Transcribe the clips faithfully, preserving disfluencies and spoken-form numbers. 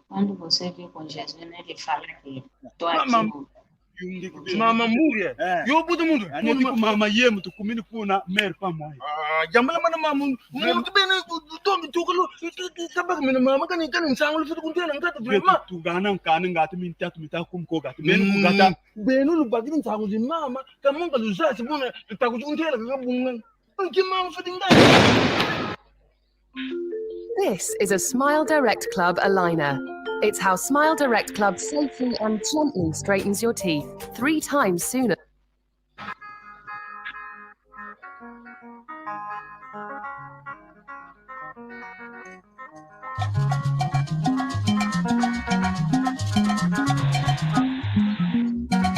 Quando você viu com Jesus, né, ele fala que tô aqui, mama, ó. Mama Muge. Eh. Yo buta muntu. Ani muntu, mama ye muntu kumini kuna mer pa moi. Ah, jambala mana mama. Muntu bene, tu, tu, tu, tu, tu, tu, tu, mama kani, kani nsangu lu fitu kuntena ngata tu, ma. Tu gana nkani ngata minta, tu mita kum ko gata. Bene ku gata. Bene lu bagini nsangu zi mama, kamonga lu zasi buna, ta kuntena ka bunga. Nki mama fitu ngata. This is a Smile Direct Club aligner. It's how Smile Direct Club safely and gently straightens your teeth three times sooner.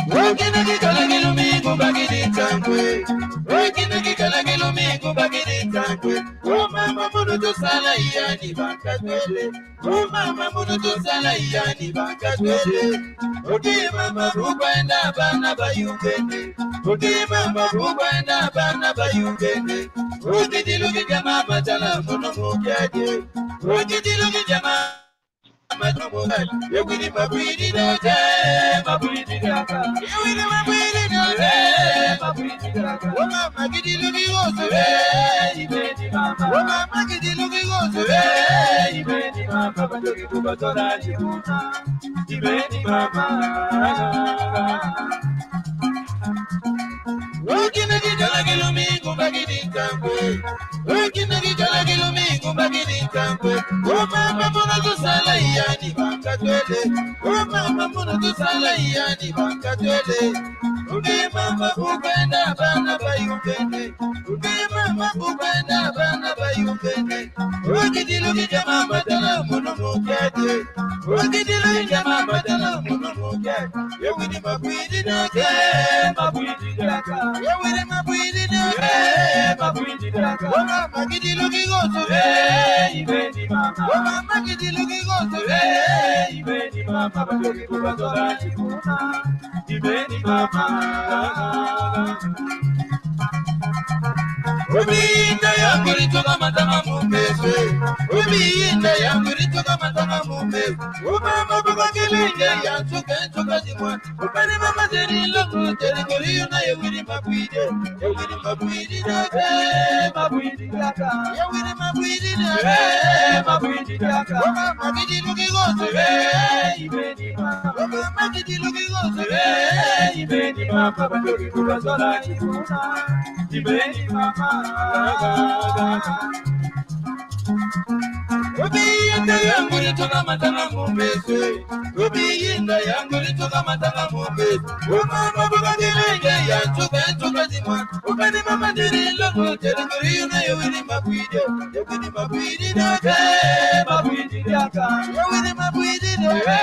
Okina kikala kilumingu bakidi ntankwe. Okina kikala kilumingu bakidi ntankwe. O mama munu tusala yani bankatwele. O mama munu tusala yani bankatwele. Oke mama bukwenda bana bayungene. Oke mama bukwenda bana bayungene. Oke diluki dia mama tala munu mukiadi. Oke diluki dia mama. Okina kikala kilumingu bakidi ntankwe. Okina kikala kilumingu bakidi ntankwe. O mama munu tusala yani bankatwele. O mama munu tusala yani bankatwele. Oke mama bukwenda bana bayungene. Oke mama bukwenda bana bayungene. Oke diluki dia mama tala munu mukiadi. Oke diluki dia mama tala munu mukiadi. Yewiri mabwiri nake, mabwiri naka. Yewiri mabwiri nake, mabwiri naka. O mama kidiluki gozo. Eh, ibeni mama. O mama kidiluki gozo. Eh, ibeni mama. Batoki kubazola chikuna. Ibeni mama. Obinda yangu lituka matanga mumeswe. Obinda yangu lituka matanga mumeswe. O mama baba kelenge ya nsuka nsuka zimwa. Upani mama zeri loku teri koriyo na yewiri mabwiri. Yewiri mabwiri nake, mabwiri naka. Yewiri mabwiri nake, mabwiri naka. O mama kidiluki gozo. Eh, ibeni mama. O mama kidiluki gozo. Eh, ibeni mama. Batoki kubazola chikuna. Ibeni mama. Obinda yangu lituka matanga mumeswe. Obinda yangu lituka matanga mumeswe. O mama baba kelenge ya nsuka nsuka zimwa. Upani mama diri loku teri koriyo na yewiri mabwiri. Yewiri mabwiri nake, mabwiri naka. Yewiri mabwiri nake,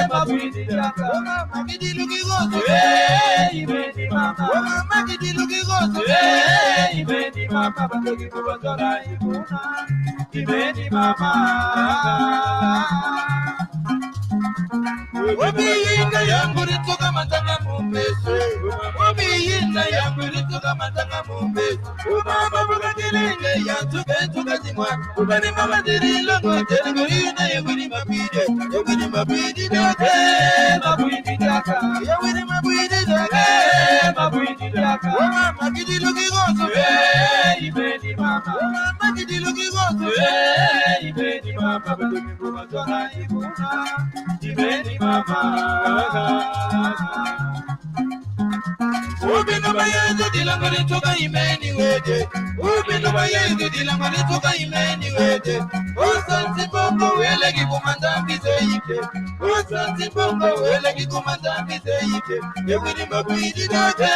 mabwiri naka. O mama kidiluki gozo. Eh, ibeni mama. O mama kidiluki gozo. Eh, ibeni mama. Batoki kubazola chikuna. Ibeni mama. Obinda yangu lituka matanga mumeswe. Obinda yangu lituka matanga mumeswe. O mama baba kelenge ya nsuka nsuka zimwa. Upani mama diri loku teri koriyo na yewiri mabwiri. Yewiri mabwiri nake, mabwiri naka. Yewiri mabwiri nake, mabwiri naka. O mama kidiluki gozo. Eh, ibeni mama. O mama kidiluki gozo. Eh, ibeni mama. Batoki kubazola chikuna. Ibeni mama. Ubino ba Yezu dilongo lituka imeni wede. Ubino ba Yezu dilongo lituka imeni wede. Osanti bongo wele kikuma Nzambi zeike. Osanti bongo wele kikuma Nzambi zeike. Yewiri mabwiri nake,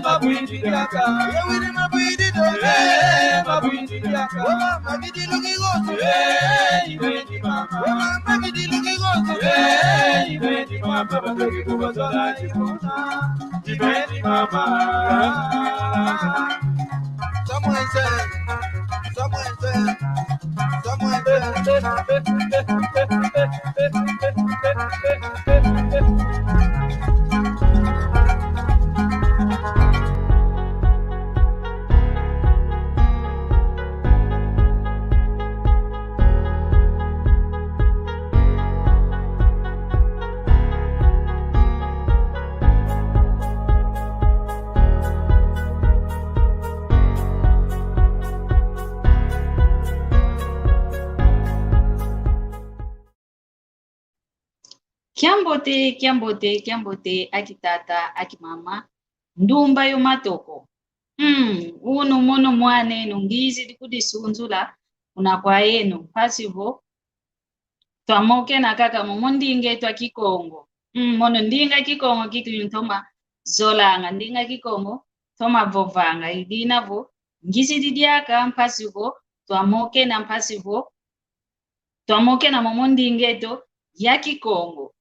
mabwiri naka. Yewiri mabwiri nake, mabwiri naka. O mama kidiluki gozo. Eh, ibeni mama. O mama kidiluki gozo. Eh, ibeni mama. Batoki kubazola chikuna. Ibeni mama. Samwenze, samwenze, samwenze. Kiambote, kiambote, kiambote, akitata, akimama, ndumba yo matoko. Mm, unu mono mwan'eno ngizidi kudisunzula kuna kwa eno, mpasi vo twamokena kaka momo ndinga eto a Kikongo. Mm, mono ndinga Kikongo kiki ntoma zolanga, ndinga Kikongo toma vovanga, idina vo ngizidi diaka mpasi vo twamokena, mpasi vo twamokena momo ndinga eto ya Kikongo.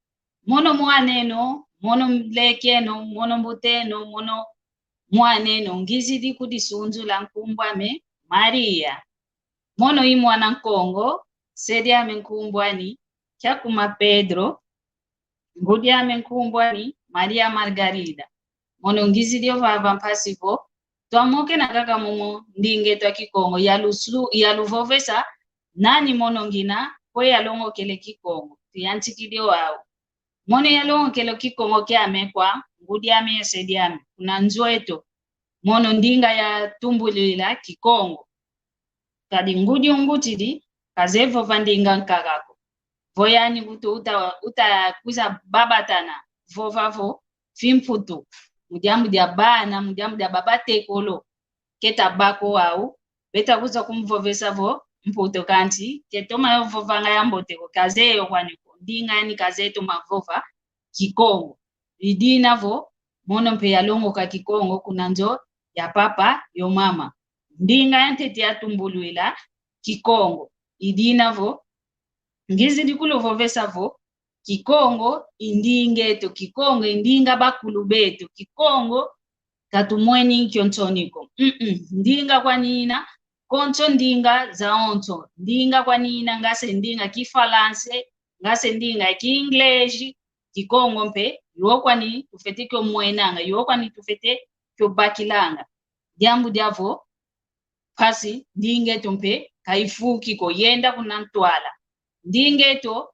Mono mwan'eno, mono lek'eno, mono mbut'eno, mono mwan'eno ngizidi kudisunzula, nkumbu ame Maria. Mono i mwana Nkongo, se diame nkumbu ani Kiakuma Pedro, ngudi ame nkumbu ani Maria Margarida. Mono ngizidi ovava mpasi vo twamokena kaka momo ndinga eto a Kikongo, yalusulu-, yaluvovesa nani mono ngina, kwe yalongokele Kikongo. Tuyantikidi wau. Mono yalongokele Kikongo kiame kwa ngudi ame ye se diame, kuna nzo eto. Mono ndinga yatumbulwila Kikongo. Kadi ngudi ungutidi, kazeye vova ndinga nkaka ko. Vo yani kutu uta, uta kwiza babatana, vova vo fimputu. Mu diambu dia bana, mu diambu dia babatekolo, keta bako wau, beta kwiza kumvovesa vo mputu, kansi ketoma yo vovanga yambote ko, kazeye yo kwani ko, ndinga yani kazeye toma vova Kikongo. Idina vo mono mpe yalongoka Kikongo kuna nzo ya papa yo mama. Ndinga yantete yatumbulwila Kikongo. Idina vo ngizidi kuluvovesa vo Kikongo i ndinga eto, Kikongo i ndinga bakulu beto, Kikongo katumweni kio nsoni ko. Mm-mm. Ndinga kwani ina, konso ndinga zawonso. Ndinga kwani ina, nga se ndinga Kifalanse, nga se ndinga Kiinglesi, Kikongo mpe, yo kwani tufwete kio mwenanga, yo kwani tufwete kio bakilanga. Diambu diavo, mpasi ndinga eto mpe kaifuki ko, yenda kuna ntwala. Ndinga eto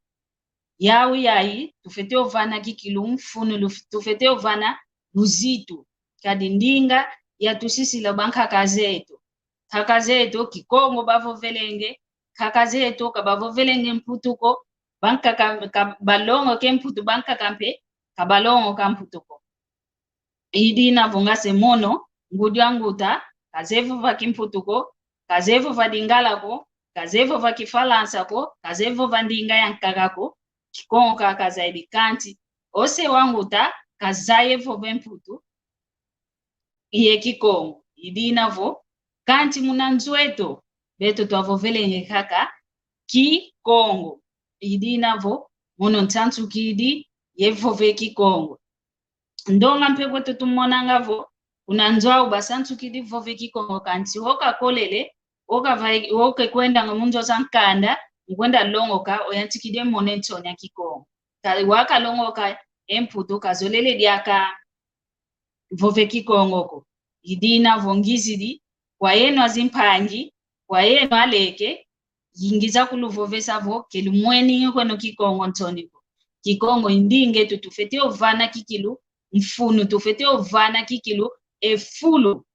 yau yayi, tufwete ovana kikilu mfunu, luf-, tufwete ovana luzitu. Kadi ndinga yatusisila bankaka zeto. Nkaka zeto Kikongo bavovelenge, nkaka zeto kabavovelenge Mputu ko, bankaka ka-, balongoke Mputu, bankaka mpe kabalongoka Mputu ko. Idina vo nga se mono, ngudi a nguta, kazeye vova Kimputu ko, kazeye vova Lingala ko, kazeye vova Kifalansa ko, kazeye vova ndinga ya nkaka ko, Kikongo kaka kazayidi, kansi o se wa nguta kazeye vova e Mputu ye Kikongo. Idina vo, kansi muna nzo eto, beto twavovelenge kaka Kikongo. Idina vo, mono nsansukidi ye vova e Kikongo. Ndonga mpe kweto tumonanga vo, kuna nzo au basansukidi vova e Kikongo, kansi o kakolele, o kava-, o kekwendanga mu nzo za nkanda, nkwenda longoka, oyantikidi e mona e nsoni a Kikongo. Ka-, wakalongoka e Mputu, kazolele diaka vova e Kikongo ko. Idina vo ngizidi, kwa yeno azimpangi, kwa yeno aleke, ngiza kuluvovesa vo, kelumweni kweno Kikongo nsoni ko. Kikongo i ndinga eto, tufwete ovana kikilu mfunu, tufwete ovana kikilu e fulu.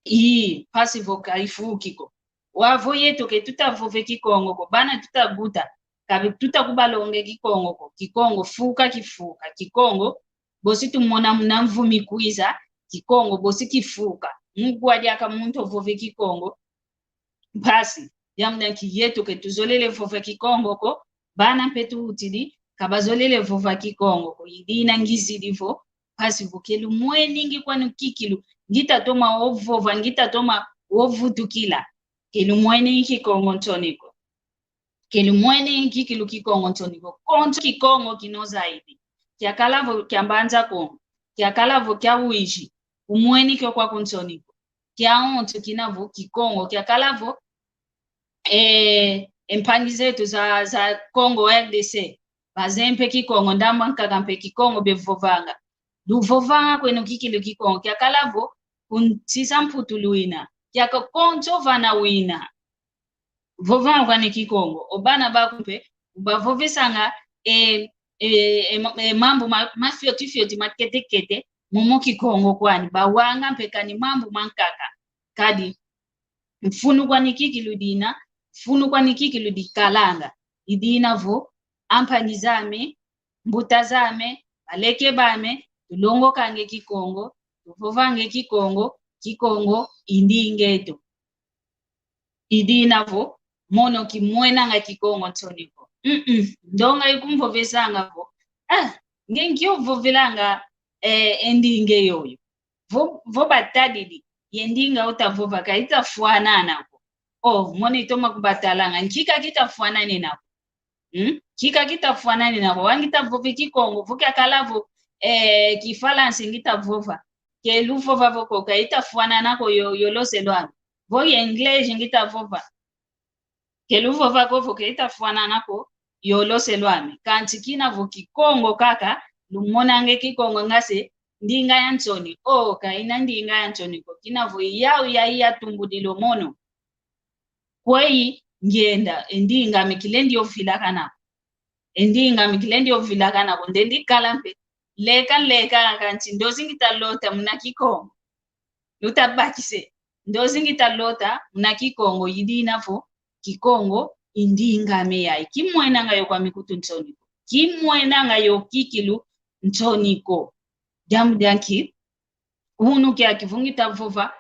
Ii, mpasi vo kaifuki ko. Wau vo yeto ke tuta vova e Kikongo ko, bana tuta guta, ka tuta kubalonga e Kikongo ko. Kikongo fuka kifuka. Kikongo, bosi tumona muna mvu mikwiza, Kikongo bosi kifuka. Mu wa diaka muntu ovova e Kikongo, mpasi, diambu dia nki? Yeto ke tuzolele vova Kikongo ko, bana mpe tuwutidi, kabazolele vova Kikongo ko. Idina ngizidi vo, mpasi vo kelumweni ngi kwani kikilu, ngita toma ovova, ngita toma ovutukila. Kelumweni Kikongo nsoni ko. Kelumweni kikilu Kikongo nsoni ko. Konso Kikongo kino zaidi. Kiakala vo kia Mbanza Kongo, kiakala vo kia Uíge, kumweni kio kwaku nsoni ko. Kiawonso kina vo Kikongo, kiakala vo, eh, e mpangi zeto za, za Congo R D C, bazeye mpe Kikongo, ndambu ankaka mpe Kikongo bevovanga. Luvovanga kweno kikilu Kikongo, kiakala vo ku nsi za Mputu luina, kiaka konso vana wina. Vovanga kwani Kikongo, o bana baku mpe ubavovesanga e, e, e, ma-, e mambu ma, ma fioti fioti, ma kete kete, momo Kikongo kwani, bawanga mpe kani mambu mankaka. Kadi mfunu kwani kikilu dina, mfunu kwani kikilu dikalanga. Idina vo, ampangi zame, mbuta zame, baleke bame, tulongokange Kikongo, tuvovange Kikongo, Kikongo i ndinga eto. I dina vo, mono kimwenanga Kikongo nsoni ko. Mm-mm. Ndonga ikumvovesanga vo, ah, nge nkio vovelanga, eh, e ndinga yoyo. Vo, vo batadidi, ye ndinga utavova ka itafwanana ko. Oh, mono itoma kubatalanga, nki ka kitafwananina ko. Hmm? Nki ka kitafwananina ko. Wa ngita vova Kikongo, vo kiakala vo, eh, Kifalansa ngita vova. Ke luvova vo ko, ka itafwanana ko yo, yo lose lwame. Vo ye English ngita vova. Ke luvova ko vo ke itafwanana ko yo lose lwame. Kansi kina vo Kikongo kaka, lumonange Kikongo nga se ndinga ya nsoni. Oh, ka ina ndinga ya nsoni ko. Kina vo yau ya, yatumbudila o mono. Kweyi ngienda, e ndinga ame kilendi ovilakana ko. E ndinga ame kilendi ovilakana ko. Ndendi kala mpe. Leka, leka, kansi ndozi ngita lota muna Kikongo. Lutabakise. Ndozi ngita lota muna Kikongo, i dina vo Kikongo i ndinga ame yayi. Kimwenanga yo kwami kutu nsoni ko. Kimwenanga yo kikilu nsoni ko. Diambu dia nki? Unu kiaki vo ngita vova,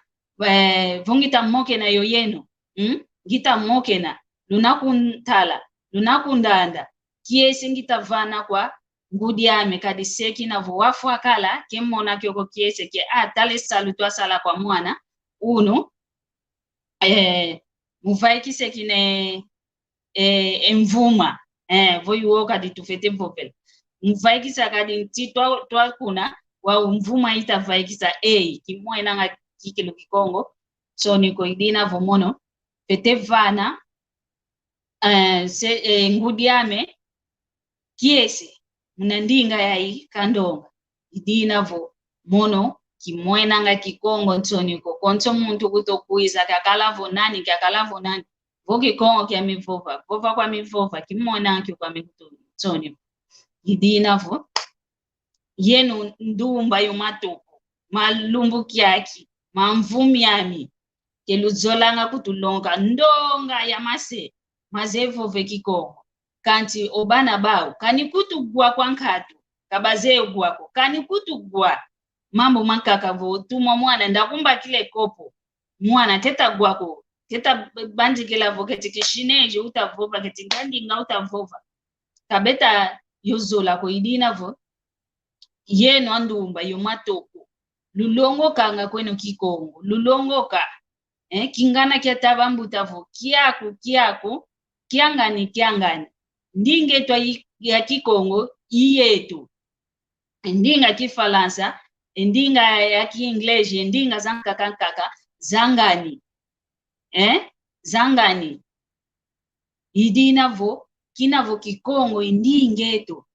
eh, vo ngita mokena yo yeno. Hmm? Ngita mokena. Luna kuntala. Luna kundanda. Kiese ngita vana kwa ngudi ame, kadi se kina vo wafwa kala, ke mona kioko kiese ke, ah, tala e salu twasala kwa mwana unu, eh, muvaikise kina, eh, e mvuma, eh, vo yuo kadi tufete vovela. Muvaikisa kadi nti twa, twakuna, wau mvuma itavaikisa, eh, kimwenanga kikilu Kikongo nsoni ko, i dina vo mono fete vana, eh, se, eh, ngudi ame, kiese muna ndinga yayi kandonga. I dina vo mono kimwenanga Kikongo nsoni ko. Konso muntu kuto kwiza, kiakala vo nani, kiakala vo nani. Vo Kikongo kiami vova, vova kwami vova, kimwenanga kio kwami kutu nsoni ko. I dina vo yeno ndumba yo matoko, malumbu kiaki, mamvu miami, ke luzolanga kutulonga ndonga ya mase, maze vova e Kikongo. Kansi o bana bau, kani kutugwa kwa nkatu, ka baze gwa ko, kani kutugwa. Mambu mankaka vo, tuma mwana, ndakumbakila e kopo. Mwana keta gwa ko, keta bandikila vo keti Kishinezi utavova, keti ndinga utavova. Ka beta yo zola ko, i dina vo yeno andumba yo matoko, lulongokanga kweno Kikongo, lulongoka. Eh, kingana kiataba mbuta vo, kiaku, kiaku, kiangani, kiangani. Ndinga eto ya Kikongo i yeto. Ndinga Kifalansa, ndinga ya Kiinglesi, ndinga zankaka nkaka, zangani. Eh? Zangani. I dina vo, kina vo Kikongo i ndinga eto.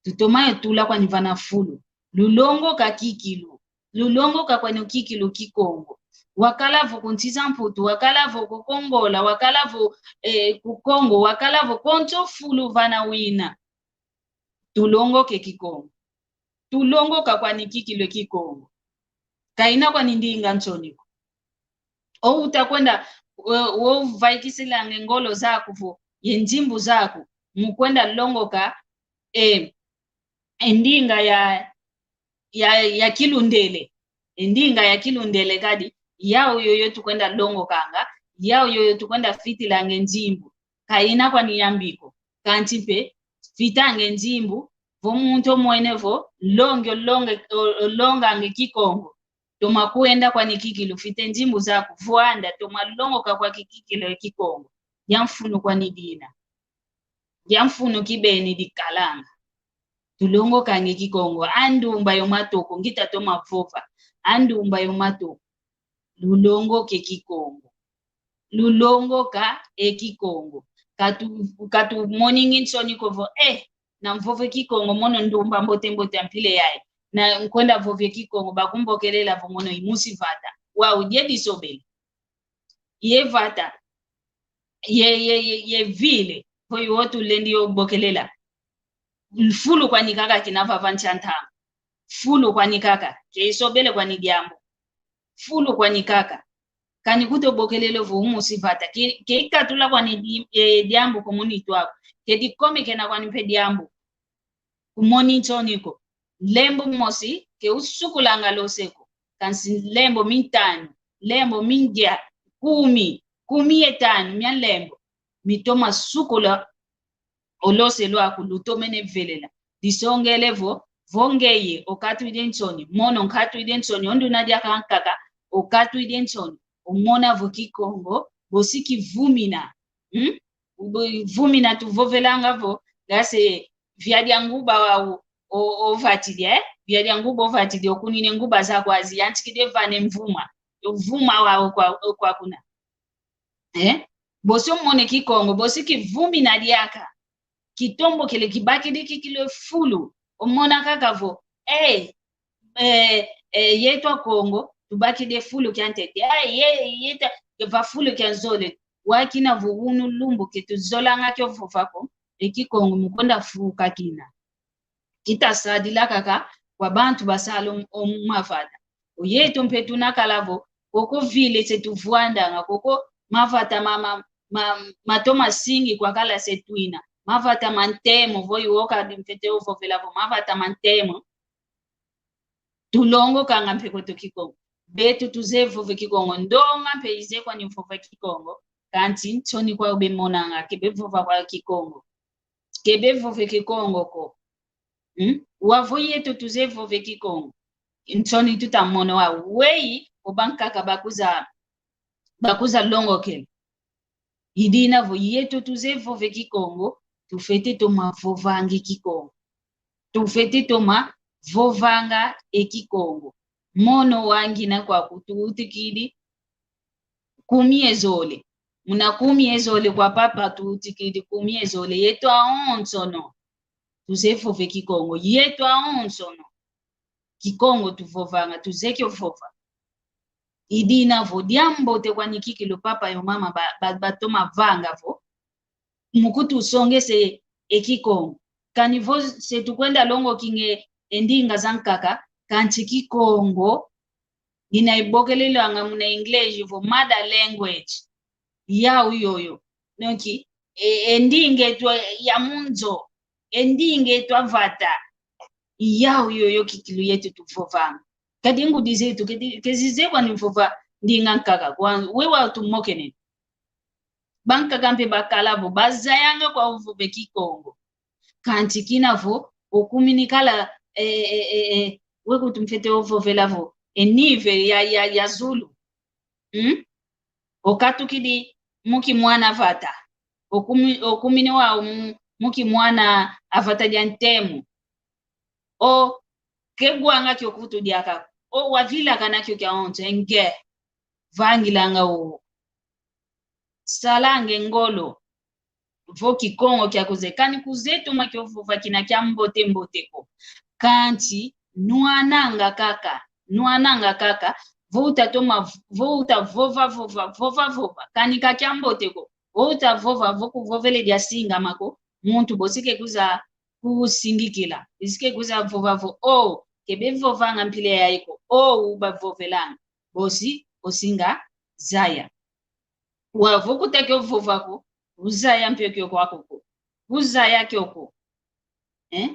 Tutoma yo tula kwani vana fulu. Lulongoka kikilu. Lulongoka kwani kikilu Kikongo. Wakala vo ku nsi za Mputu, wakala vo ku Kongola, wakala vo, eh, ku Kongo, wakala vo konso fulu vana wina. Tulongoke Kikongo. Tulongoka kwani kikilu e Kikongo. Ka ina kwani ndinga nsoni ko. O utakwenda, o, o vaikisilange ngolo zaku vo, ye nzimbu zaku, mu kwenda longoka, e, e ndinga ya, ya, ya Kilundele. E ndinga ya Kilundele kadi, yau yoyo tukwenda longokanga, yau yoyo tukwenda fitilange nzimbu. Ka ina kwani yambi ko. Kansi mpe, fitange nzimbu, vo muntu omwene vo, longi olonge, o-, olongange Kikongo. Toma kwenda kwani kikilu, fite nzimbu zaku, vwanda, toma longoka kwaki kikilu e Kikongo. Dia mfunu kwani dina. Dia mfunu kibeni dikalanga. Tulongokange Kikongo. Andumba yo matoko, ngita toma vova. Andumba yo matoko. Lulongoke Kikongo. Lulongoka e Kikongo. Katu, katumoningi nsoni ko vo, eh, na mvove Kikongo mono ndumba mbote mbote a mpila yayi. Na nkwenda vove Kikongo, bakumbokelela vo mono i musi vata. Wau, die disobele. Ye vata. Ye, ye, ye, ye vile. Vo yo tulendi yo bokelela. Fulu kwani kaka kina vava nsi a ntama. Fulu kwani kaka. Ke isobele kwani diambu. Fulu kwani kaka. Kani kuto bokelele vo u musi vata. Ke, ke ikatula kwani di-, eh, diambu ko mu nitu aku. Ke dikomekena kwani mpe diambu. kumoni nsoni ko. Nlembo mosi ke usukulanga lose ko. Kansi nlembo mintanu, nlembo mingia, kumi, kumi ye tanu mia nlembo, mitoma sukula o lose lwaku lutomene velela. Disongele vo, vo ngeye okatwidi e nsoni, mono nkatwidi e nsoni, o nduna diaka nkaka, okatwidi e nsoni, omona vo Kikongo bosi kivumina. Hmm? Vumina tuvovelanga vo, ngase via dia nguba wau o, ovatidi, eh? Via dia nguba ovatidi, okunine nguba zaku azi, yantikidi vane mvuma. Mvuma wau kwa, kwa kuna. Eh? Bosi omone Kikongo, bosi kivumina diaka. Kitombokele, kibakidi kikilu e fulu. Omona kaka vo, eh, eh, eh, yeto Akongo, tubakidi e fulu kia ntete. Ah, ye, yeto, va fulu kia nzole. Wakina vo unu lumbu ke tuzolanga kio vova ko, e Kikongo mu kwenda fuka kina. Kita sadila kaka kwa bantu basala o, o mavata. O yeto mpe tuna kala vo, koko vile se tuvwandanga, koko mavata ma, ma, ma, matoma singi kwa kala se twina. Mavata ma ntemo, vo iwo kadi mfete ovovela vo, mavata ma ntemo. Tulongokanga mpe kweto Kikongo. Beto tuzeye vova Kikongo. Ndonga mpe izeye kwani vova Kikongo. Kansi nsoni kwau bemonanga, ke bevova kwau Kikongo. Ke bevova Kikongo ko. Hmm? Wau vo yeto tuzeye vova Kikongo, nsoni tuta mono wau. Weyi o bankaka bakuza, bakuza longokela. I dina vo yeto tuzeye vova Kikongo, tufwete toma vovanga e Kikongo. Tufwete toma vovanga e Kikongo. Mono wangina kwaku tuwutukidi kumi ye zole. Muna kumi ye zole kwa papa tuwutukidi kumi ye zole. Yeto awonsono tuzeye vova e Kikongo. Yeto awonsono Kikongo tuvovanga, tuzeye kio vova. I dina vo diambote kwani kikilu papa yo mama ba, ba, batoma vanga vo, mu kutusongesa e Kikongo. Kani vo se tukwenda longokinga e ndinga zankaka, kansi Kikongo dina ibokelelwanga muna English vo mother language. Yau yoyo. Donc, e, e ndinga eto ya mu nzo, e ndinga eto a vata, yau yoyo kikilu yeto tuvovanga. Kadi ngudi zeto ke di, ke zizeye kwani vova ndinga nkaka, kwa, weyi wau tumokene. Bankaka mpe bakala vo bazayanga kwau vova e Kikongo. Kansi kina vo okumini kala, eh, eh, eh, eh, weyi kutu mfwete ovovela vo e niveau ya, ya, ya zulu. Hmm? Okatukidi mu kimwana vata. Okumi, okumini wau mu, mu kimwana a vata dia ntemo. O kegwanga kio kutu diaka. O wavilakana kio kiawonso, e nge. Vangilanga o. Salanga e ngolo. Vo Kikongo kia kuzeye. Kani kuzeye toma kio vova kina kia mbote mbote ko. Kansi nwananga kaka. Nwananga kaka. Vo uta toma, vo uta vova, vova, vova, vova. Kani ka kia mbote ko. Vo uta vova, vo kuvovele dia singama ko. Muntu bosi kekuza kusingikila. Bosi kekuza vova vo, oh, ke bevovanga mpila yayi ko. Oh, uba vovelanga. Bosi, bosi nga zaya. Wau vo kuta kio vova ko, uzaya mpe kio kwaku ko. Uzaya kio ko. Eh?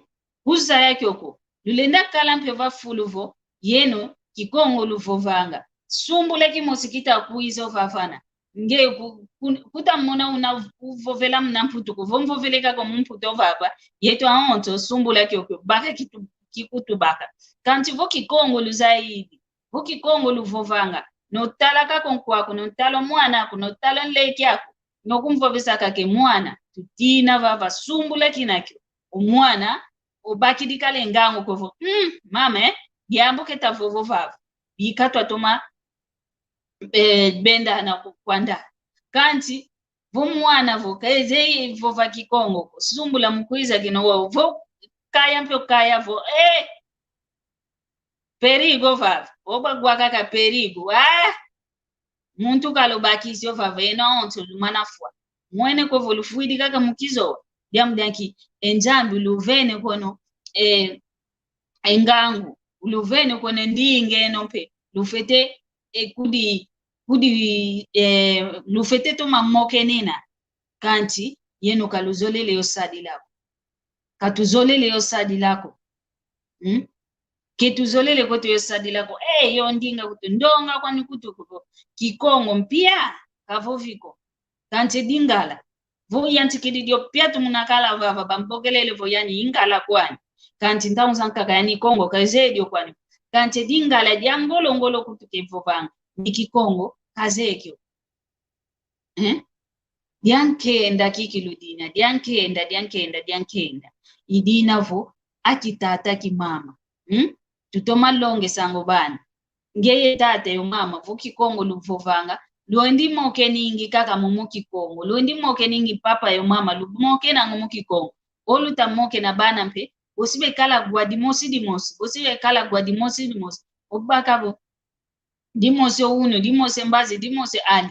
Uzaya kio ko. Lulenda kala mpe va fulu vo, yeno, Kikongo luvovanga. Sumbula kimosi kita kwiza ovavana. Nge ku, ku, kuta mona una uvovela muna Mputu ko, vo mvovele kaka mu Mputu ovava, yeto awonso sumbula kiokio, baka kitu, kikutubaka. Kansi vo Kikongo luzayidi, vo Kikongo luvovanga, notala kaka nkwaku, notala mwan'aku, notala nlek'aku, nokumvovesa kaka e mwana, tutina vava, sumbula kina kio. O mwana, obakidi kala e ngangu ko vo, mm, mama, eh, diambu keta vovo vava. Bika twatoma, eh, bendana ku, kwanda. Kansi, vo mwana vo, kayizeye vova Kikongo ko, sumbula mu kwiza kina wau, vo kaya mpe okaya vo, eh, perigo vava, obagwa kaka perigo, ah, muntu kalubakisi ovava, eno awonso lumana fwa. Mwene ko vo lufwidi kaka mu kizowa, diambu dianki, e Nzambi luvene kono, eh, e ngangu, luvene kono e ndinga eno mpe, lufwete, eh, kudi, kudi, eh, lufwete toma mokenena, kansi, yeno kaluzolele yo sadila ko. Katuzolele yo sadila ko. Hmm? Ketuzolele kweto yo sadila ko. Eh, yo ndinga kutu, ndonga kwani kutu kuko. Kikongo mpia, kavovi ko. Kansi e Lingala. Vo yantikidi dio piatu muna kala vava bambokelele vo yani Lingala kwani. Kansi ntau zankaka yani Kongo kazeye dio kwani. Kansi e Lingala dia ngolo ngolo kutu kevovanga. Ni Kikongo kazeye kio. Eh? Diankenda kikilu dina, diankenda, diankenda, diankenda. I dina vo, aki tata aki mama. Hmm? Tutoma longa e sangu bana. Ngeye tata yo mama, vo Kikongo luvovanga, lwendi mokeningi kaka momo Kikongo. Lwendi mokeningi papa yo mama, lumokenanga momo Kikongo. O luta mokena bana mpe, bosi bekala gwa dimosi dimosi, bosi bekala gwa dimosi dimosi. Obaka vo, dimosi o unu, dimosi e mbazi, dimosi e ali.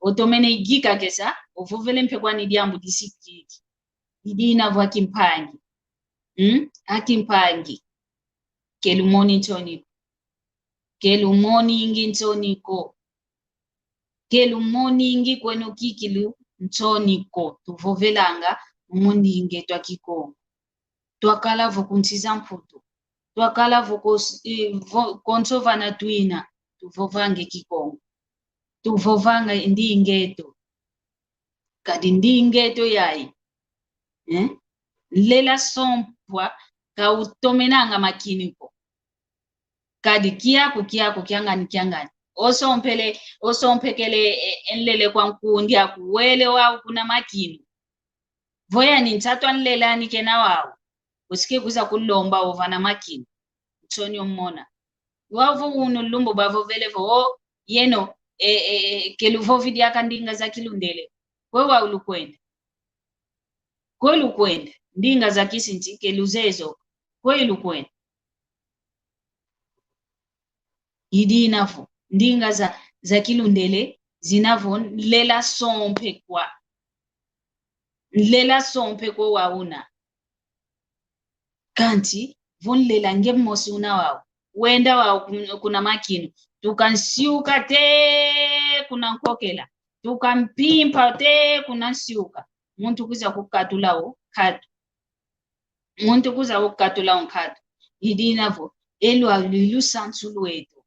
Otomene igika kesa, ovovele mpe kwani diambu disikiki. I dina vo akimpangi. Hmm? Akimpangi. Kelumoni nsoni ko. Kelumoningi nsoni ko. Kelumoningi kweno kikilu nsoni ko. Tuvovelanga mu ndinga eto a Kikongo. Twakala vo ku nsi za Mputu. Twakala vo ko, eh, vo-, konso vana twina. Tuvovanga e Kikongo. Tuvovanga ndinga eto. Kadi ndinga eto yayi. Eh? Nlela sompwa kautomenanga makini ko. Kadi kiaku, kiaku, kiangani, kiangani. Osompele, osompekele, eh, e nlele kwa nkundi aku wele wau kuna makini. Vo yani nsatu a nlele ani kena wau. Bosi kekwiza kulomba ovana makini. Nsoni omona. Wau vo unu lumbu bavovele vo, o, yeno, e, e, e, keluvovi diaka ndinga za Kilundele. Kwe wau lukwenda. Kwe lukwenda. Ndinga za kisinti keluzeye zo. Kwe lukwenda. I dina vo. Ndinga za, za Kilundele, zina vo, nlela sompekwa. Nlela sompekwa wau una. Kansi, vo nlela nge mosi una wau. Wenda wau kun-, kuna makinu. Tukansiuka te kuna nkokela. Tukampimpa te kuna nsiuka. Muntu kwiza kukatula o nkatu. Muntu kwiza kukatula o nkatu. I dina vo, e lwa-, lu-, lusansu lweto.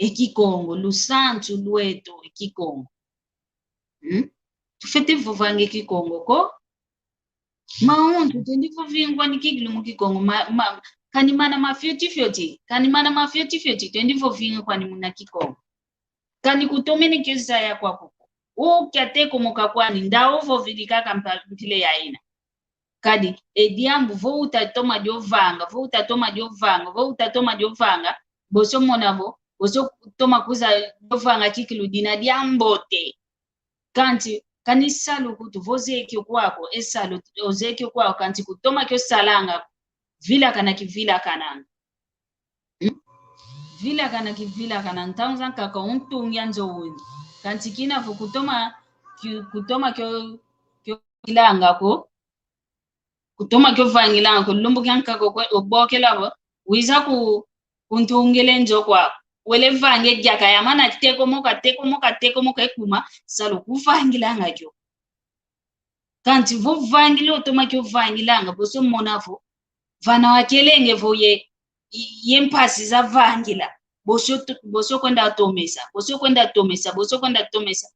E Kikongo, lusansu lweto, e Kikongo. Hmm? Tufwete vovanga e Kikongo ko. Mauntu, twendi vovingi kwani kikilu mu Kikongo, ma, ma, kani mana mafioti fioti, kani mana mafioti fioti, twendi vovingi kwani muna Kikongo. Kani kutomene kio zaya kwaku ko. Ukia te komoka kwani, nda ovovili kaka mpa-, mpila yayina. Kadi, e diambu, vo utatoma diovanga, vo utatoma diovanga, vo utatoma diovanga, bosi omona vo, bosi otoma kwiza diovanga kikilu dina diambote. Kansi, kani salu kutu, vo ozeye kio kwaku, e salu, ozeye kio kwaku, kansi kutoma kio salanga, vilakana kivilakananga. Hmm? Vilakana kivilakana, ntau zankaka untungi a nzo undi. Kansi kina vo kutoma, ki-, kutoma kio, kio vilanga ko, kutoma kio vangilanga ko, lumbu kiankaka ko, obokela vo, wiza ku, kuntungila e nzo kwaku. Wele vange diaka yamana tekomoka, tekomoka, tekomoka ekuma, salu kuvangilanga kio. Kansi vo vangila otoma kio vangilanga, bosi omona vo, vana wakelenge vo ye, ye mpasi za vangila, bosi oto-, bosi okwenda tomesa, bosi okwenda tomesa, bosi okwenda tomesa.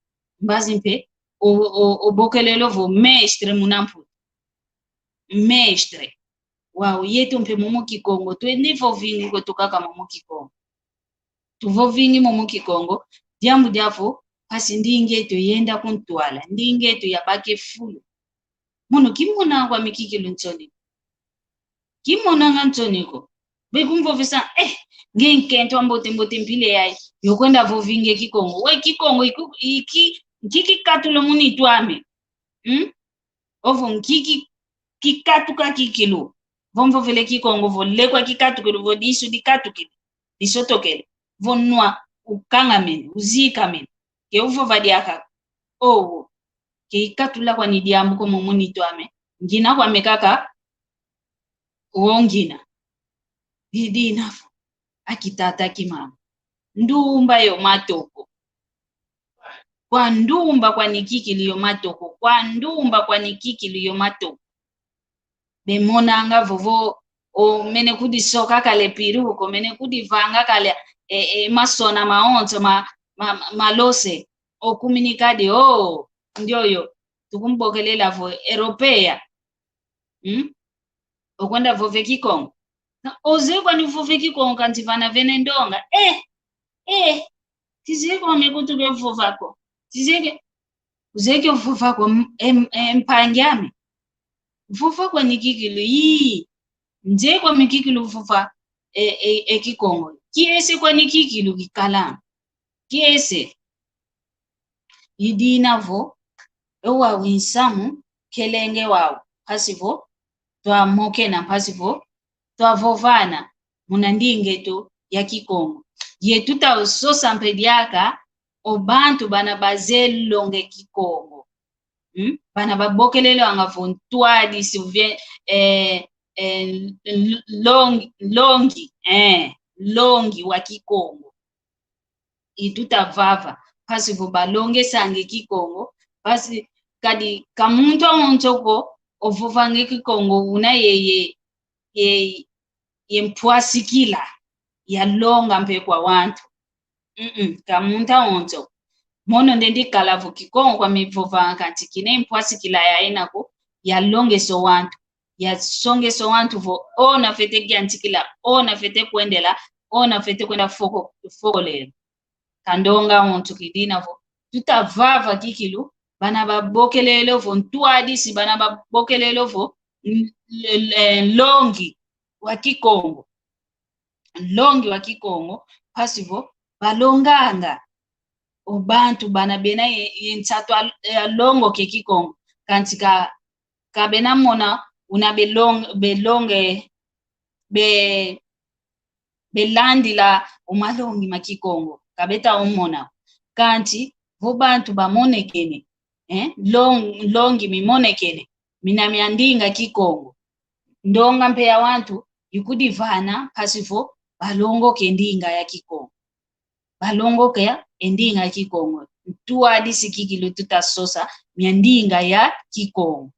Mbazi mpe, o, o, obokelele vo mestre muna Mputu. Mestre. Wau, yeto mpe momo Kikongo, twendi vovingi kweto kaka momo Kikongo. Tuvovingi momo Kikongo, diambu diavo, mpasi ndinga eto yenda kuntwala, ndinga eto yabaka e fulu. Mono kimonanga kwami kikilu nsoni. Kimonanga nsoni ko. Bekumvovesa, eh, nge nkento ambote mbote mpila yayi, yokwenda vovingi e Kikongo. We Kikongo, iku-, iki, nki kikatula mu nitu ame. Hmm? Ovo nki ki-, kikatuka kikilu. Vo mvovele Kikongo, vo lekwa kikatukilu, vo disu dikatukidi, disotokele. Vo nwa, ukangamene, uzikamene. Ke uvova diaka. Owo. Ke ikatula kwani diambu ko momo mu nitu ame. Ngina kwame kaka. Wo ngina. Didi inavo. Aki tata, aki mama. Ndumba yo matoko. Kwa ndumba kwani kikilu yo matoko. Kwa ndumba kwani kikilu yo matoko. bemonanga vovo, o mene kudisoka kale piruko, mene kudivanga kale, e, e, masona maonso ma, ma, ma, malose, o kuminika di, o, ndioyo, tukumbokelela vo, Europea. Hmm? Okwenda vova e Kikongo. Na, ozeye kwani vova e Kikongo kanti vana vena e ndonga. Eh, eh, tizeye kwame kutu ke vova ko. Tizeye ke, uzeye ke vova ko, m-, em-, em-, mpangi ame. Vova kwani kikilu, ii. Nzeye kwame kikilu vova, e, e, e Kikongo. Kiese kwani kikilu kikala. Kiese. I dina vo, e wau i nsamu, kelenge wau, mpasi vo, twamokena, mpasi vo, twavovana, muna ndinga eto ya Kikongo. Ye tutasosa mpe diaka, o bantu bana bazeye longa e Kikongo. Hmm? Bana babokelelwanga vo ntwadisi, ou bien, eh, eh, l-, longi, longi, eh, longi wa Kikongo. I tutavava, mpasi vo balongesange Kikongo, mpasi kadi ka muntu awonso ko ovovanga e Kikongo una ye, ye, ye, ye mpwasikila ya longa mpe kwa wantu. Mm-mm, ka muntu awonso. Mono nde ndikala vo Kikongo kwame vovanga kanti kina ye mpwasikila ya ina ko, ya longesa o wantu. Ya songesa o wantu vo, ona fwete yantikila, ona fwete kwendela, ona fwete kwenda foko-, fokolela. Ka ndonga awonso ki dina vo, tutavava kikilu, bana babokelele vo ntwadisi, bana babokelele vo n-, l-, l-, eh, nlongi wa Kikongo. Nlongi wa Kikongo, mpasi vo balonganga o bantu bana bena ye, ye nsatu a, a longoka e Kikongo. Kanti ka, ka bena mona una belong-, belonge, be, belandila o malongi ma Kikongo. Ka beta o mona. Kanti vo bantu bamonekene, eh, long-, longi mimonekene, mina mia ndinga Kikongo. Ndonga mpe ya wantu ikudivana mpasi vo balongoka e ndinga ya Kikongo. Balongoka e ndinga ya Kikongo. Ntwadisi kikilu tutasosa mia ndinga ya Kikongo.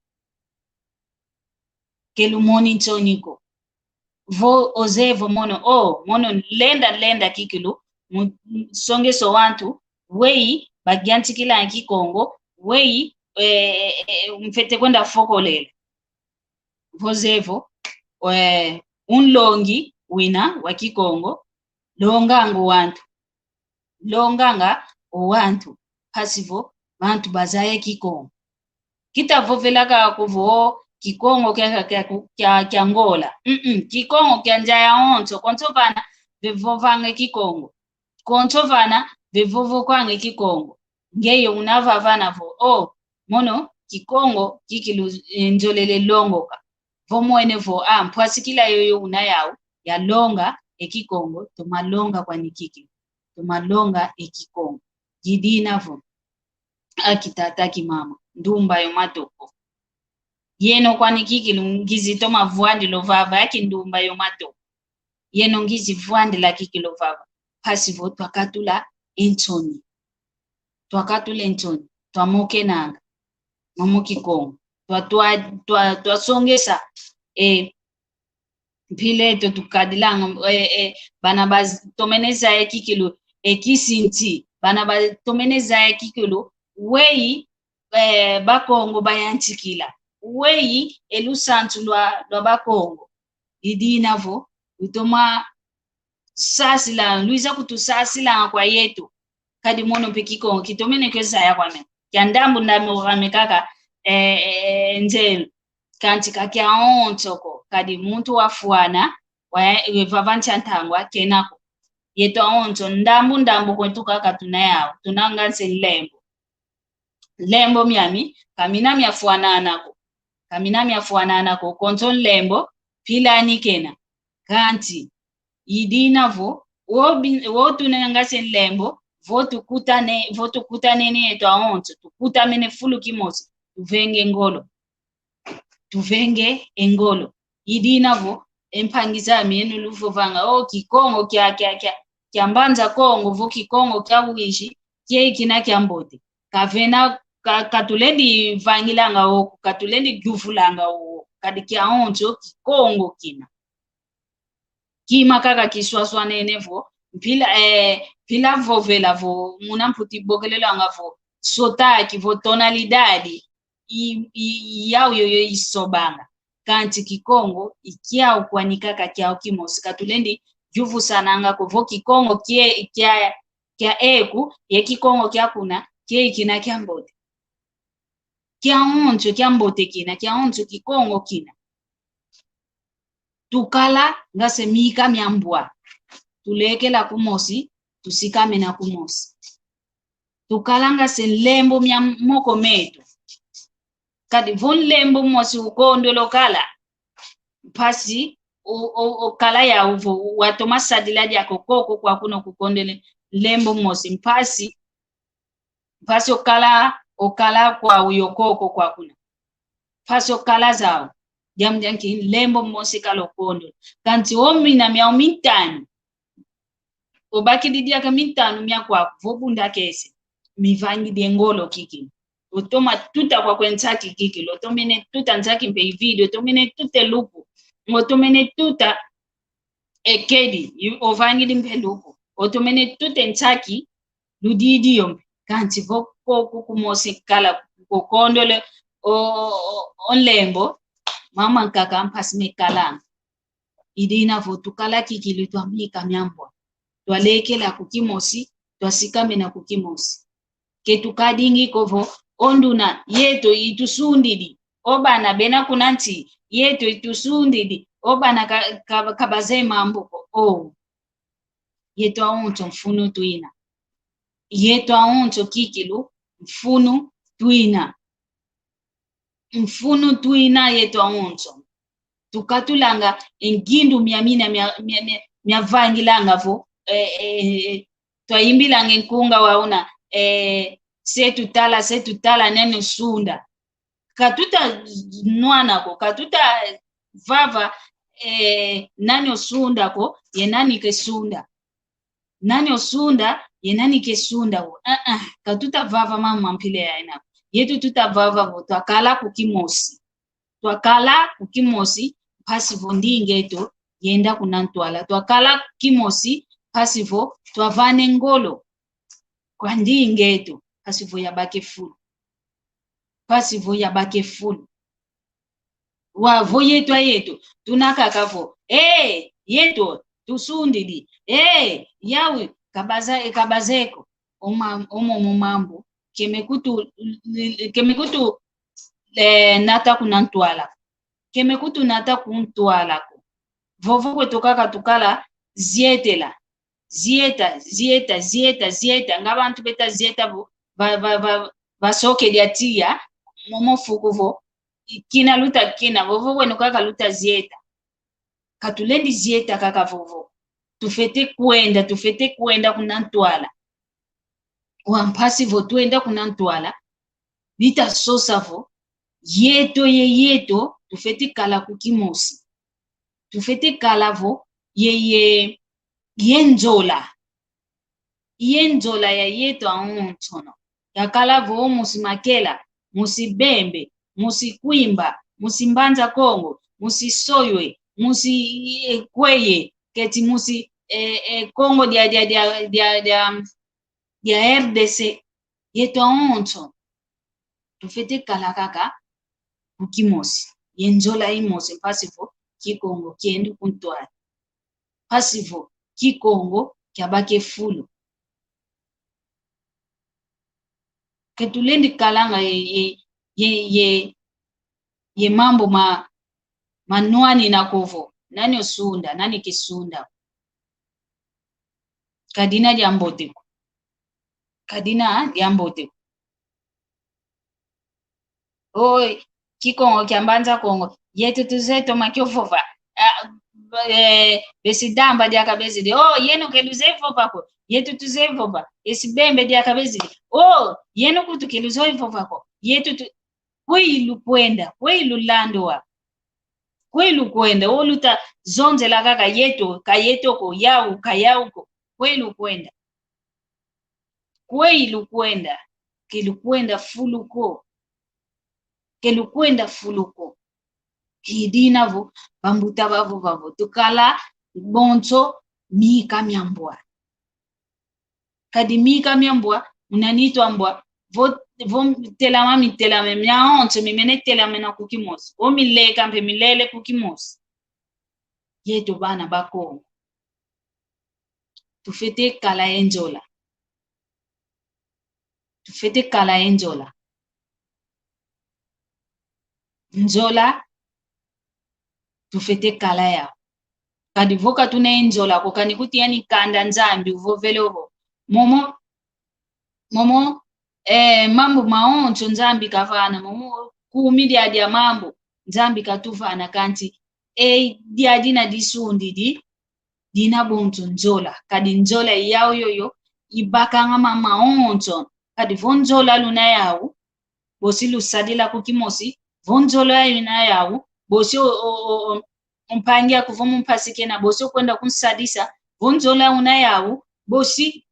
Ke lumoni nsoni ko. Vo ozeye vo mono, o, mono lenda, lenda kikilu, mu-, mu-, songesa o wantu, weyi, bayantikila Kikongo, weyi, eh, eh, eh, mfwete kwenda fokolela. Vo zeye vo, eh, unlongi wina wa Kikongo, longanga o wantu. Longanga o wantu, mpasi vo, bantu bazaya Kikongo. Kita vovelaka ko vo, Kikongo kia, kia, kia, kia, kia Angola. Mm-mm, Kikongo kia nza yawonso, konso vana, bevovanga Kikongo. Konso vana, bevovokwanga Kikongo. Ngeye una vavana vo, o, mono, Kikongo, kikilu, eh, nzolele longoka. Vo mwene vo, a, mpwasikila yoyo una yau, ya longa e Kikongo, toma longa kwani kikilu. Toma longa e Kikongo. Ngidina vo, aki tata, aki mama, ndumba yo matoko. Yeno kwani kikilu ngizi toma vwandila o vava, aki ndumba yo matoko. Yeno ngizi vwandila kikilu o vava. Mpasi vo twakatula e nsoni. Twakatula e nsoni. Twamokenanga. Momo Kikongo. Twa, twa, twa, twasongesa. E, mpila eto tukadilanga, e, e, bana batomene zaya kikilu, e, kisinti. Bana batomene zaya kikilu, weyi, eh, Bakongo bayantikila. Weyi e lusansu lwa, lwa Bakongo. Idina vo, utoma sasila, lwiza kutusasila kwa yetu. Kadi mono mpe Kikongo, kitomene kwe zaya kwame. Kia ndambu ndambu kwame kaka, eh, eh, nze, kanti ka kiawonso ko, kadi muntu wafwana, wa, wevava ntia ntangwa, kena ko. Yetu awonso, ndambu ndambu kwetu kaka tuna yau, tunanga nsi nlembo. Nlembo miami, ka mina miafwanana ko. Ka mina miafwanana ko, konso nlembo, mpila ani kena. Kanti, idina vo, wo bi-, wo tunanga se nlembo, vo tukutane, vo tukutanene yetu awonso, tukutamene fulu kimosi, tuvenge ngolo. Tuvenge e ngolo. Idina vo, e mpangi zami, eno luvovanga, o, Kikongo kia, kia, kia, kia Mbanza Kongo, vo Kikongo kia Uíge, kieki na kia mbote. Kavena, ka, ka tulendi vangilanga o, ka tulendi yuvulanga o, Kadi kiawonso Kikongo kina. Kima kaka kiswaswanene vo, mpila, eh, mpila vovela vo, muna mputi bokelelanga vo, sotaque, vo tonalidade, i, i, i yau yoyo isobanga. Kansi Kikongo, i kiau kwani kaka kiau kimosi. Ka tulendi yuvusananga ko vo Kikongo kie, kia, kia eku, ye Kikongo kia kuna, kie kina kiambote. Kiawonso kiambote kina, kiawonso Kikongo kina. Tukalanga se mika miambwa. Tulekela kumosi, tusikamena kumosi. Tukalanga se nlembo mia moko meto. Kadi vo nlembo mosi ukondolo kala, mpasi o, o, okala yau vo, watoma sadila diaka koko kwa kuna kukondele nlembo mosi, mpasi, mpasi okala, okala kwau yo koko kwa kuna. Mpasi okala zau. Diambu dia nki? Nlembo mosi kala okondolo. Kansi o mina miau mintanu, obakidi diaka mintanu mia kwaku, vo bundakese, mivangidi e ngolo kikilu. Otoma tuta kwakwe nsaki kikilu, otomene tuta nsaki mpe ividi, otomene tuta e luku, otomene tuta e kedi, i-, ovangidi mpe luku, otomene tuta e nsaki ludidi yo mpe. Kansi vo koko kumosi kala kukondolo o, o, o, o nlembo, mama nkaka mpasi mekalanga. I dina vo tukala kikilu twa mika miambwa. Twalekela ku kimosi, twasikamena ku kimosi. Ke tukadingi ko vo, o nduna yeto itusundidi. O bana bena kuna nsi yeto itusundidi. O bana ka, ka, ka bazeye mambu ko. Oh. Yeto awonso mfunu twina. Yeto awonso kikilu mfunu twina. Mfunu twina yeto awonso. Tukatulanga e ngindu mia mina mia, mia, mia, miavangilanga vo, eh, eh, eh, twayimbilanga e nkunga wa una, eh, se tutala, se tutala, nani osunda. Ka tuta nwana ko, ka tuta vava, eh, nani osunda ko, ye nani kesunda. Nani osunda, ye nani kesunda wo. Ah, ah, ka tuta vava mambu ma mpila yayina ko. Yeto tuta vava vo, twakala ku kimosi. Twakala ku kimosi, mpasi vo ndinga eto yenda kuna ntwala. Twakala ku kimosi, mpasi vo twavana e ngolo kwa ndinga eto, mpasi vo yabaka e fulu. Mpasi vo yabaka e fulu. Wa vo yeto a yeto, tuna kaka vo, eh, yeto, tusundidi, eh, yawi, ka baza, eh, ka bazeye ko, oma, omo mo mambu, keme kutu, keme kutu, eh, nata kuna ntwala. Keme kutu nata ku ntwala ko. Vovo kweto kaka tukala zietela. Zieta, zieta, zieta, zieta. Nga bantu beta zieta vo, va, va, va, va soke dia tiya, momo fuku vo, kina luta kina, vovo kweno kaka luta zieta. Ka tulendi zieta kaka vovo. Tufete kwenda, tufete kwenda kuna ntwala. Wa mpasi vo twenda kuna ntwala, bita sosa vo, yeto ye yeto, tufete kala ku kimosi. Tufete kala vo, ye, ye, ye nzola. Ye nzola ya yeto awonsono. Yakala vo musi Makela, musi Bembe, musi Kwimba, musi Mbanza Kongo, musi Soywe, musi, eh, Kweye, keti musi, eh, eh, Kongo dia, dia, dia, dia, dia, dia R D C, yeto awonso. Tufete kala kaka ku kimosi. Ye nzola imosi, mpasi vo Kikongo kienda ku ntwala. Mpasi vo Kikongo kiabaka e fulu. Ke tulendi kalanga ye, ye, ye, ye, ye mambu ma, ma nwanina ko vo, nani osunda, nani kesunda. Ka dina diambote ko. Ka dina diambote ko. Oi, Kikongo kia Mbanza Kongo. Yeto tuzeye toma kio vova. Ah, eh, besi Damba diaka bezidi. Oh, yeno ke luzeye vova ko. Yeto tuzeye vova. Esi Bembe diaka bezidi. Oh, yeno kutu ke luzeye vova ko. Yeto tu, kwe ilukwenda, kwe ilulanda wa. Kwe ilukwenda, o luta zonzela kaka yeto, ka yeto ko, yau, ka yau ko. Kwe ilukwenda. Kwe ilukwenda, ke lukwenda fulu ko. Ke lukwenda fulu ko. Idina vo, bambuta bavova vo, tukala bonso mika mia mbwa. Kadi mika mia mbwa, muna nitu a mbwa, vo, vo telama mitelame, miawonso mimene telamena ku kimosi, vo mileka mpe milele ku kimosi. Yeto bana ba Kongo, tufwete kala ye nzola. Tufwete kala ye nzola. Nzola, tufwete kala yau. Kadi vo ka tuna ye nzola ko, kani kuti yani kanda Nzambi uvovele ovo. Momo, momo, eh, mambu mawonso Nzambi kavana, momo kumi dia, dia mambu Nzambi katuvana, kansi, eh, dia dina disundidi, dina bonso nzola. Kadi nzola yau yoyo ibakanga mambu mawonso. Kadi vo nzola luna yau, bosi lusadila ku kimosi. Vo nzola luna yau, bosi o, o, o, o, mpangi aku vo mumpasi kena, bosi okwenda kunsadisa. Vo nzola una yau, bosi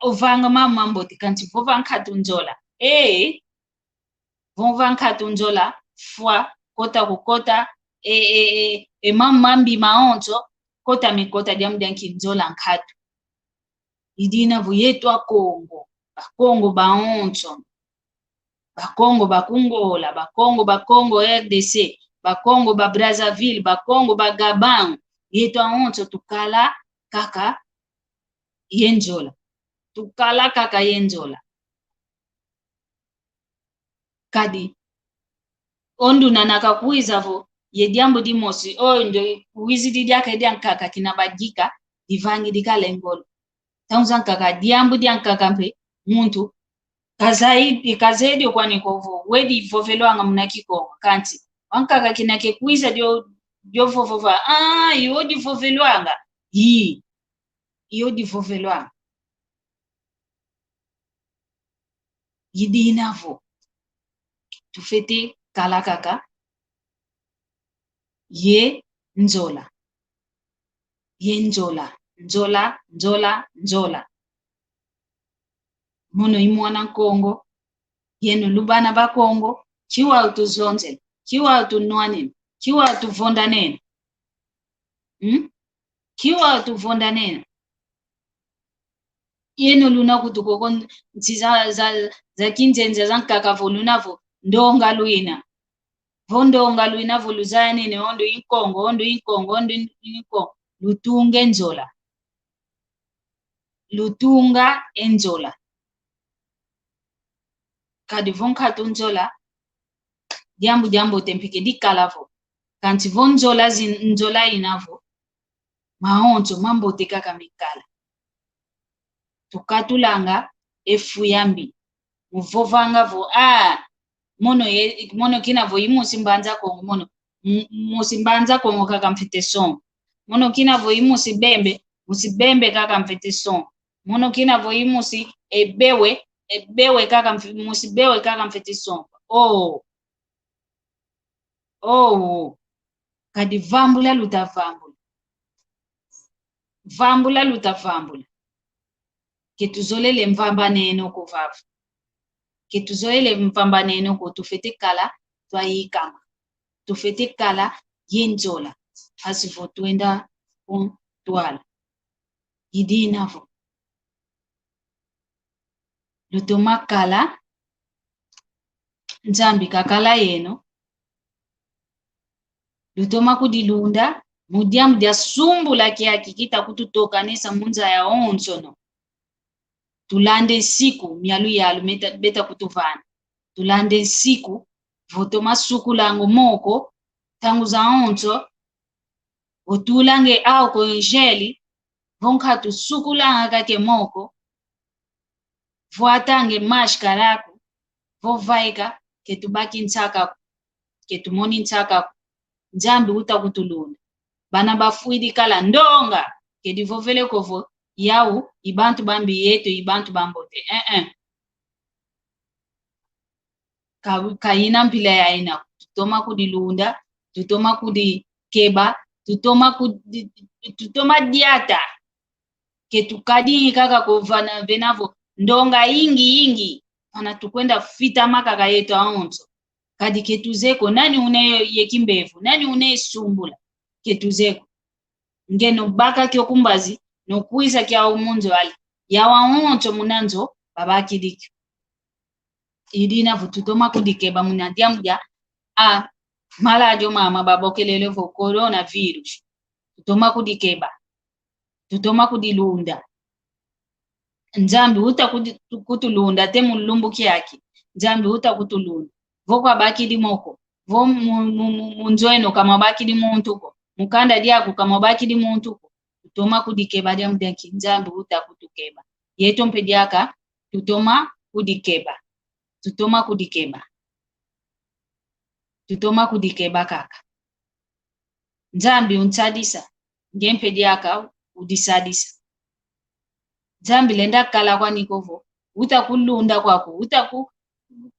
ovanga mambu mambote, kansi vo va nkatu nzola. Ee, vo va nkatu nzola, fwa, kota kukota, e, e, e, e mambu mambi mawonso, kota mikota, diambu dia nki? Nzola nkatu. Idina vo yeto a Kongo, Bakongo bawonso, Bakongo ba ku Ngola, Bakongo, Bakongo R D C, Bakongo ba Brazzaville, Bakongo ba Gabon, yeto awonso tukala kaka ye nzola. Tukala kaka ye nzola. Kadi o nduna na kakwiza vo ye diambu dimosi, o ndo wizidi diaka diankaka kina badika, divangidi kala e ngolo. Ntangu zankaka, diambu diankaka mpe muntu kazai-, kazeye dio kwani ko vo wedi vovelwanga muna Kikongo. Kansi wankaka kina kekwiza dio, dio vova vo, ah, iyo divovelwanga. Ii, iyo divovelwanga. Idina vo tufwete kala kaka ye nzola. Ye nzola, nzola, nzola, nzola. Mono i mwana Nkongo, yeno lu bana ba Kongo, ki wau tuzonzele, ki wau tunwanene, ki wau tuvondanene. Hmm? Ki wau tuvondanene. Yeno luna kutu koko nsi za, za, za kinzenza zankaka vo luna vo ndonga lwina. Vo ndonga lwina vo luzayanene, o ndo i Nkongo, o ndo i Nkongo, o ndo i Nkongo. Lutunge nzola. Lutunga e nzola. Kadi vo nkatu nzola, diambu diambote mpe ke dikala vo. Kansi vo nzola zi-, nzola ina vo, mawonso mambote kaka mekala. Tukatulanga e fu yambi. Muvovanga vo, ah, mono ye, mono kina vo i musi Mbanza Kongo, mono, m-, musi Mbanza Kongo kaka mfwete songa. Mono kina vo i musi Bembe, musi Bembe kaka mfwete songa. Mono kina vo i musi Ebewe, Ebewe kaka mf-, musi Bewe kaka mfwete songa. Oh. Oh. Kadi vambula luta vambula. Vambula luta vambula. Ke tuzolele mvambaneno ko vava. Ke tuzolele mvambaneno ko, tufwete kala twayikama. Tufwete kala ye nzola. Mpasi vo twenda ku ntwala. Idina vo lutoma kala, Nzambi kakala yeno. Lutoma kudilunda mu diambu dia sumbula kiaki kita kututokanisa mu nza yawonsono. Tulande nsiku, mialuyalu meta, beta kutuvana. Tulande nsiku, vo toma sukulanga moko ntangu zawonso, vo tulange au ko ngeli, vo nkatu sukulanga kaka e moko, vwatange mashkara aku, vo vaika, ke tubaki nsaka aku, ke tumoni nsaka aku. Nzambi uta kutulunda. Bana bafwidi kala ndonga, ke divovele ko vo yau i bantu bambi, yeto i bantu bambote. Eh, eh. Ka, ka ina mpila ya ina, tutoma kudilunda, tutoma kudikeba, tutoma kudi-, tutoma diata. Ke tukadingi kaka ko vana, vena vo ndonga ingi ingi, vana tukwenda fitama kaka yeto awonso. Kadi ketuzeko, nani une ye kimbevo, nani une sumbula, ketuzeko. Ngeno baka kio ku mbazi, no kwiza kiau mu nzo ali. Yawa onso muna nzo, babakidi kio. I dina vo tutoma kudikeba muna diambu dia, a, malaria mama babokelele vo coronavirus. Tutoma kudikeba. Tutoma kudilunda. Nzambi uta kudi-, kutulunda te mu lumbu kiaki. Nzambi uta kutulunda. Vo kwabakidi moko. Vo mu, mu, mu, mu nzo eno ka mwabakidi muntu ko. Mu kanda diaku ka mwabakidi muntu ko. Tutoma kudikeba diambu diaki Nzambi uta kutukeba. Yeto mpe diaka, tutoma kudikeba. Tutoma kudikeba. Tutoma kudikeba kaka. Nzambi unsadisa, nge mpe diaka udisadisa. Nzambi lenda kala kwani ko vo, uta kulunda kwaku, uta ku-,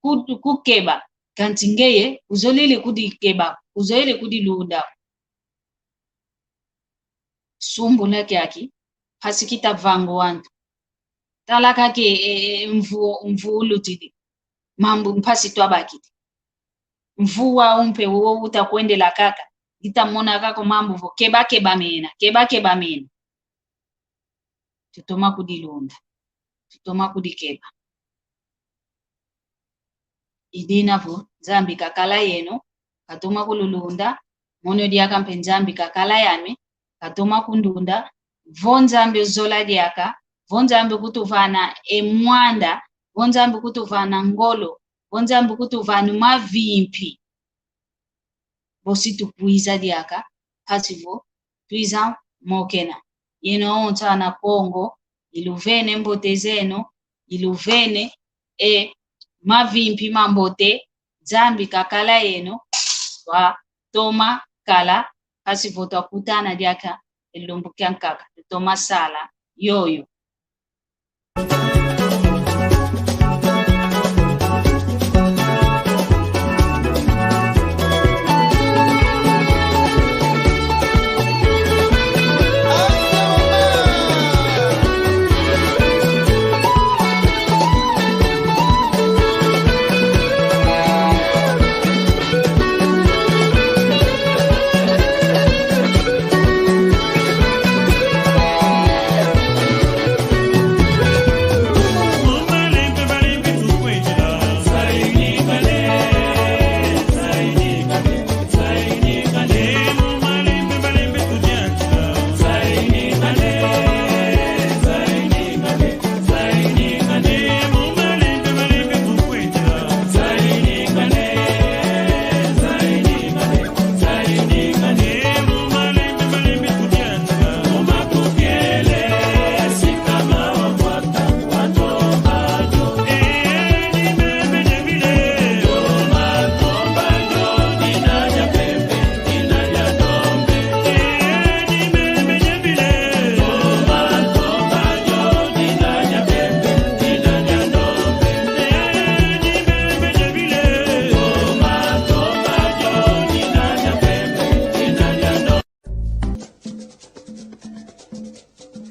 ku-, kukeba, kansi ngeye, uzolele kudikeba, uzolele kudilunda. Sumbula kiaki, mpasi kita vanga wantu. Tala kaka e, e, mvu, mvu ulutidi. Mambu mpasi twabakidi. Mvu wau mpe wo uta kwendela kaka. Ngita mona kaka mambu vo keba keba mena, keba keba mena. Tutoma kudilunda. Tutoma kudikeba. I dina vo, Nzambi kakala yeno, katoma kululunda, mono diaka mpe Nzambi kakala yame, katoma kundunda, vo Nzambi ozola diaka, vo Nzambi kutuvana e mwanda, vo Nzambi kutuvana ngolo, vo Nzambi kutuvana mavimpi. Bosi tukwiza diaka, mpasi vo, twiza mokena. Yeno onso ana Kongo, iluvene mbote zeno, iluvene e mavimpi mambote, Nzambi kakala yeno, twatoma kala, mpasi vo twakutana diaka, e lumbu kiankaka, tutoma sala, yoyo.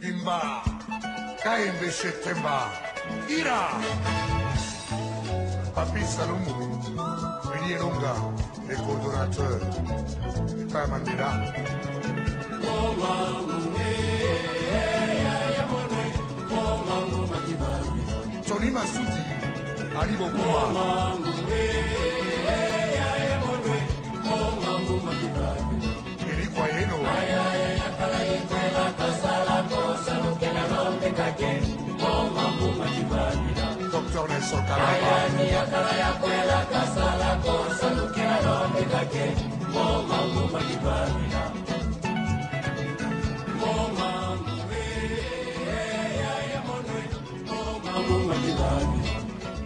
Bimba, Kaembe se Temba, Ira. Papi Salumu, Willy Elonga, le coordonnateur, Epa Mandela. Tony Masudi, Ali Bokuma. Elikwa yeno. Docteur Nelson Kalamba.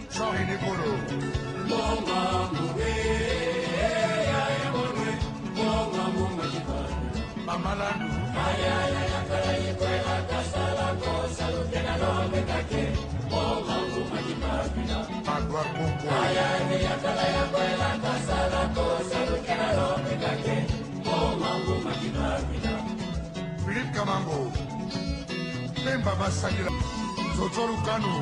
Jean René Bolo. Mama Landu. Magua Kuku. Philippe Kamango. Pemba Masangila. Zozo Lukanu.